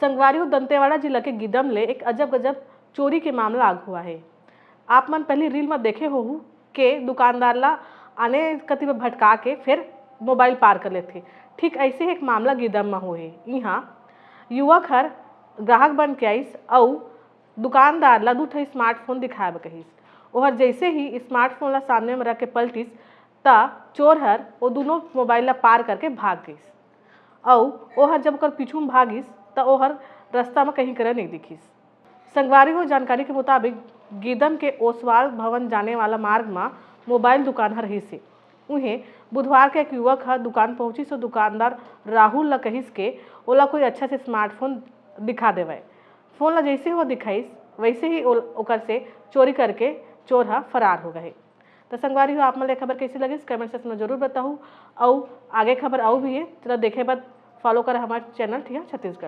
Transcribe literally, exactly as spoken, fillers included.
संगवारी हो, दंतेवाड़ा जिला के गीदम ले एक अजब गजब चोरी के मामला आगू आए हे। आप मन पहली रील म देखे होहू के दुकानदार ला आने कति म भटका के फिर मोबाइल पार कर लेथे। ठीक ऐसे ही एक मामला गीदम म होए हे। इहाँ युवक हर ग्राहक बन के आइस अउ दुकानदार ला दू ठो स्मार्टफोन दिखाए बर कहिस। ओहर जैसे ही स्मार्टफोन ला सामने म रख के पलटिस, त चोर हर ओ दोनों मोबाइल ला पार करके भाग गइस। अउ ओहर जब ओकर पीछू म भागिस, त ओहर रस्ता म कहीं करा नइ दिखिस। संगवारी हो, जानकारी के मुताबिक गीदम के ओसवाल भवन जाने वाला मार्ग म मोबाइल दुकान हर रहिस हे। उहें बुधवार के एक युवक ह दुकान पहुंचिस अउ दुकानदार राहुल ल कहिस के ओला कोई अच्छा से स्मार्टफोन दिखा देवय। फोन ल जैसे वो दिखाइस, वैसे ही ओल-, ओकर से चोरी करके चोर ह फरार हो गए। तो संगवारी हो, आप मन ले खबर कैसे लगिस, कमेंट सेक्शन में जरूर बताहू। अउ आगे खबर अउ भी है, तेला देखे बर फॉलो कर हमारे चैनल, ठीक है, छत्तीसगढ़।